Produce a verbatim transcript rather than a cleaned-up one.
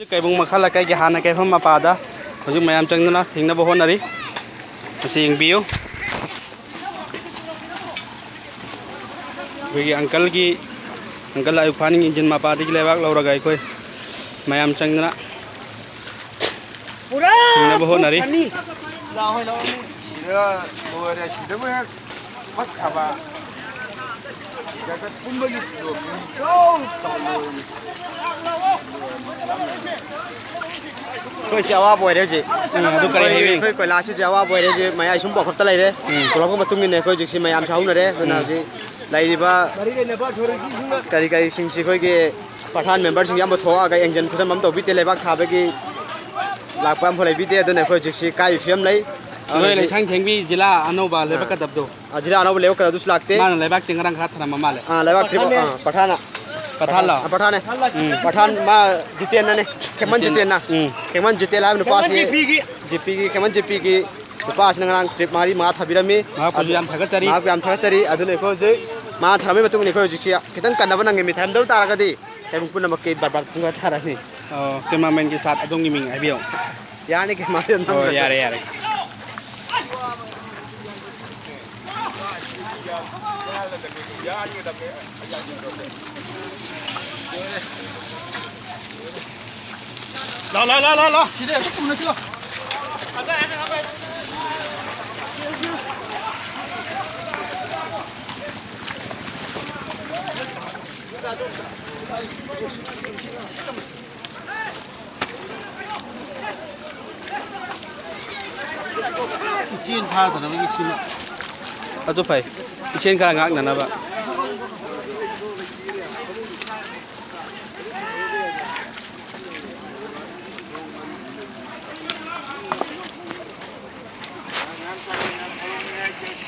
ꯀꯩꯕꯨꯡ ꯃꯈꯥ ꯂꯩꯀꯥꯏꯒꯤ ꯍꯥꯟꯅ ꯀꯩꯐꯝ ꯃꯄꯥꯗ ꯍꯧꯖꯤꯛ ꯃꯌꯥꯝ ꯆꯪꯗꯨꯅ ꯊꯦꯡꯅꯕ ꯍꯣꯠꯅꯔꯤ꯫ ꯃꯁꯤ ꯌꯦꯡꯕꯤꯌꯨ꯫ ꯑꯩꯈꯣꯏꯒꯤ ꯑꯪꯀꯜꯒꯤ, ꯑꯪꯀꯜ ꯑꯌꯨꯕ ꯈꯥꯟꯒꯤ ꯏꯟꯖꯤꯟ ꯃꯄꯥꯗꯒꯤ ꯂꯩꯕꯥꯛ ꯂꯧꯔꯒ ꯑꯩꯈꯣꯏ ꯃꯌꯥꯝ ꯆꯪꯗꯅ ꯄꯨꯔꯥ ꯊꯤꯡꯅꯕ ꯍꯣꯠꯅꯔꯤ꯫ ꯐꯅꯤ꯫ ꯁꯤꯗ ꯂꯣꯏꯔꯦ, ꯁꯤꯗꯕꯨ ꯍꯦꯛ ꯄꯠꯈ꯭ꯔꯕ꯫ ꯖꯒꯠ ꯄꯨꯝꯕꯒꯤ ꯐꯤꯔꯣꯜ ꯄꯨꯝ ꯇꯧ ꯂꯣꯏꯔꯦ꯫ ꯑꯩꯈꯣꯏꯁꯦ ꯑꯋꯥꯕ ꯑꯣꯏꯔꯦ ꯍꯧꯖꯤꯛ꯫ ꯎꯝ, ꯑꯗꯨ ꯀꯔꯤ ꯑꯩꯈꯣꯏ, ꯍꯥꯏꯕꯤꯌꯨ? ꯑꯩꯈꯣꯏ ꯀꯣꯏꯂꯥꯁꯁꯤꯁꯨ ꯑꯋꯥꯕ ꯑꯣꯏꯔꯦ ꯍꯧꯖꯤꯛ, ꯃꯌꯥꯏ ꯁꯨꯝ ꯄꯣꯈꯠꯇ ꯂꯩꯔꯦ꯫ ꯎꯝ꯫ ꯄꯨꯔꯛꯄ ꯃꯇꯨꯡ ꯏꯟꯅ ꯑꯩꯈꯣꯏ ꯍꯧꯖꯤꯛꯁꯤ ꯃꯌꯥꯝꯁꯨ ꯍꯧꯅꯔꯦ꯫ ꯑꯗꯨꯅ ꯎꯝ꯫ ꯍꯧꯖꯤꯛ ꯂꯩꯔꯤꯕ ꯀꯔꯤ ꯀꯔꯤꯁꯤꯡꯁꯤ ꯑꯩꯈꯣꯏꯒꯤ ꯄ꯭ꯔꯙꯥꯟ ꯃꯦꯝꯕꯔꯁꯤꯡ ꯑꯌꯥꯝꯕ ꯊꯣꯛꯂꯛꯑꯒ ꯌꯦꯡꯁꯤꯟ ꯈꯣꯠꯆꯟꯕ ꯑꯃ ꯇꯧꯕꯤꯗꯦ, ꯂꯩꯕꯥꯛ ꯊꯥꯕꯒꯤ ꯂꯥꯛꯄ ꯑꯃꯐꯥꯎ ꯂꯩꯕꯤꯗꯦ꯫ ꯑꯗꯨꯅ ꯑꯩꯈꯣꯏ ꯍꯧꯖꯤꯛꯁꯤ ꯀꯥꯏꯕꯒꯤ ꯐꯤꯕꯝ ꯂꯩ꯫ ꯑꯗꯨ ꯅꯣꯏ ꯍꯧꯖꯤꯛ ꯂꯩꯁꯥꯡ ꯊꯦꯡꯕꯤ ꯖꯤꯂꯥ ꯑꯅꯧꯕ ꯂꯩꯕꯥꯛ ꯑꯥ꯫ ꯀꯗꯕꯗꯣ? ꯑꯥ, ꯖꯤꯂꯥ ꯑꯅꯧꯕ ꯂꯩꯕꯥꯛ ꯀꯗꯕꯗꯨꯁꯨ ꯂꯥꯛꯇꯦ꯫ ꯃꯥꯅ ꯂꯩꯕꯥꯛ ꯇꯤꯡ ꯉꯔꯥꯡ ꯈꯔ ꯊꯅꯝꯕ ꯃꯥꯜꯂꯦ꯫ ꯑꯥ, ꯂꯩꯕꯥꯛ ꯇ꯭ꯔꯤꯞ, ꯑꯥ, ꯄ꯭ꯔꯙꯥꯟꯅꯦ꯫ ꯄ꯭ꯔꯙꯥꯟ ꯂꯥꯛꯑꯣ? ꯑꯥ, ꯄ꯭ꯔꯙꯥꯟꯅꯦ꯫ ꯎꯝ꯫ ꯄ꯭ꯔꯙꯥꯟ ꯃꯥ ꯖꯤꯇꯦꯟꯅꯅꯦ꯫ ꯈꯦꯃꯟ ꯖꯤꯇꯦꯟ꯫ ꯖꯤꯇꯦꯟꯅ꯫ ꯎꯝ꯫ ꯈꯦꯃꯟ ꯖꯤꯇꯦꯟ ꯍꯥꯏꯕ ꯅꯨꯄꯥꯁꯤ ꯈꯦꯃꯟ ꯖꯤꯄꯤꯒꯤ꯫ ꯖꯤꯄꯤꯒꯤ, ꯈꯦꯃꯟ ꯖꯤꯄꯤꯒꯤ ꯅꯨꯄꯥꯁꯤꯅ ꯉꯔꯥꯡ ꯇ꯭ꯔꯤꯞ ꯃꯔꯤ ꯃꯉꯥ ꯊꯥꯕꯤꯔꯝꯃꯤ꯫ ꯃꯍꯥꯛꯄꯨꯁꯨ ꯑꯗꯨ ꯌꯥꯝ ꯊꯥꯒꯠꯆꯔꯤ꯫ ꯃꯍꯥꯛꯄꯨ ꯌꯥꯝ ꯊꯥꯒꯠꯆꯔꯤ꯫ ꯑꯗꯨꯅ ꯑꯩꯈꯣꯏ ꯍꯧꯖꯤꯛ ꯃꯥ ꯊꯥꯔꯝꯕꯒꯤ ꯃꯇꯨꯡ ꯏꯟꯅ ꯑꯩꯈꯣꯏ ꯍꯧꯖꯤꯛꯁꯤ ꯈꯤꯇꯪ ꯀꯟꯅꯕ ꯅꯪꯉꯤ꯫ ꯃꯤ ꯊꯥꯔꯝꯗꯕ ꯇꯥꯔꯒꯗꯤ ꯀꯩꯕꯨꯡ ꯄꯨꯝꯅꯃꯛꯀꯤ ꯕꯔꯕꯥꯗ ꯄꯨꯡꯊꯥ ꯊꯥꯔꯅꯤ꯫ ꯑꯣ, ꯀꯦꯃꯦꯔꯥꯃꯦꯟꯒꯤ ꯁꯥꯠ ꯑꯗꯣꯝꯒꯤ ꯃꯤꯡ ꯍꯥꯏꯕꯤꯌꯨ꯫ ꯌꯥꯅꯤ, ꯀꯦꯃꯦꯔꯥꯃꯦꯟ ꯑꯣ, ꯅꯝꯗ꯭ꯔꯁꯨ꯫ ꯌꯥꯔꯦ, ꯌꯥꯔꯦ꯫ ꯂꯥꯎ, ꯂꯥꯎ, ꯂꯥꯎ, ꯂꯥꯎ, ꯂꯥꯎ꯫ ꯁꯤꯗ ꯍꯦꯛꯇ ꯀꯨꯝꯅꯁꯤ ꯂꯥꯎ꯫ ꯏꯆꯦꯟ ꯐꯥꯗꯅꯕꯒꯤ ꯁꯤꯅ꯫ ꯑꯗꯨ ꯐꯩ꯫ ꯏꯆꯦꯟ ꯈꯔ ꯉꯥꯛꯅꯅꯕ꯫